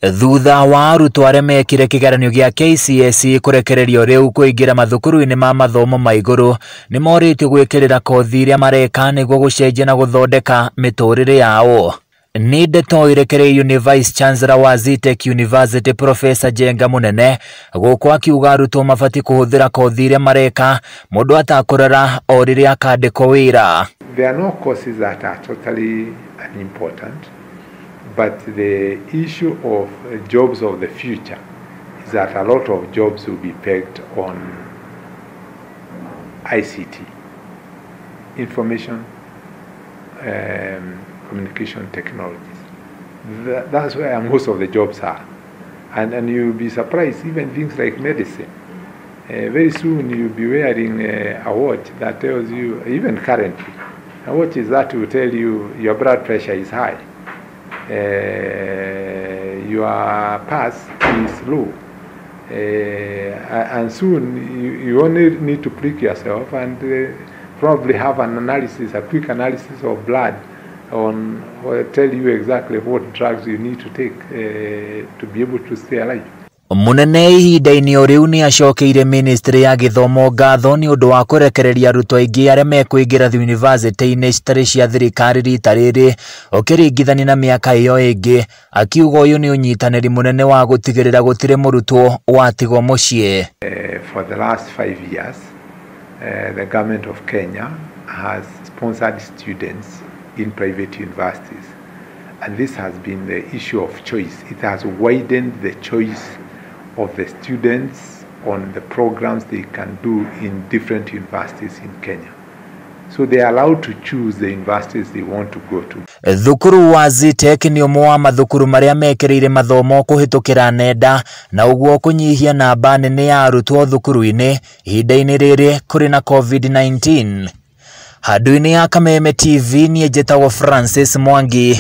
Thutha wa arutwo arĩa mekire kĩgeranio gĩa KCSE kũrekererio rĩu kũingĩra mathukuru-inĩ ma mathomo ma igũrũ nĩ morĩtio gwĩkĩrĩra kothi iria mareka nĩguo gũcenjia na gũthondeka mĩtũrĩre yao. Nĩ ndeto irekereirio nĩ Vice Chancellor wa Zetech University Professor Njenga Munene gũkũ akiuga arutwo mabatiĩ kũhũthĩra kothi iria mareka mũndũ atakũrora o rĩrĩa akandĩkwo wĩra. There are no courses that are totally unimportant, but the issue of jobs of the future is that a lot of jobs will be pegged on ICT, information communication technologies. That's where most of the jobs are. And you'll be surprised, even things like medicine. Very soon you'll be wearing a watch that tells you, even currently, a watch is that will tell you your blood pressure is high, your pulse is low, and soon you only need to prick yourself and probably have an analysis, a quick analysis of blood on or tell you exactly what drugs you need to take to be able to stay alive. Munene ihinda-inĩ o rĩu nĩ acokeire ministry ya gĩthomo ngatho nĩ ũndũ wa kũrekereria arutwo aingĩ arĩa mekũingĩra yunivasĩtĩ-inĩ citarĩ cia thirikari rita rĩrĩ ũkĩringithania na mĩaka ĩyo ĩngĩ, akiuga ũyũ nĩ ũnyitanĩri mũnene wa gũtigĩrĩra gũtirĩ mũrutwo watigwo mũciĩ. For the last 5 years, the government of Kenya has sponsored students in private universities, and this has been the issue of choice. It has widened the choice of the students on the programs they can do in different universities in Kenya. So they are allowed to choose the universities they want to go to. Thukuru wa Zetech nĩ ũmwe wa mathukuru marĩa mekĩrĩire mathomo kũhĩtũkĩra nenda na ũguo kũnyihia namba nene ya arutwo thukuru-inĩ ihinda-inĩ rĩrĩ kũrĩ na COVID-19. Handũ-inĩ ya Kameme TV niĩ njĩtagwo Francis Mwangi.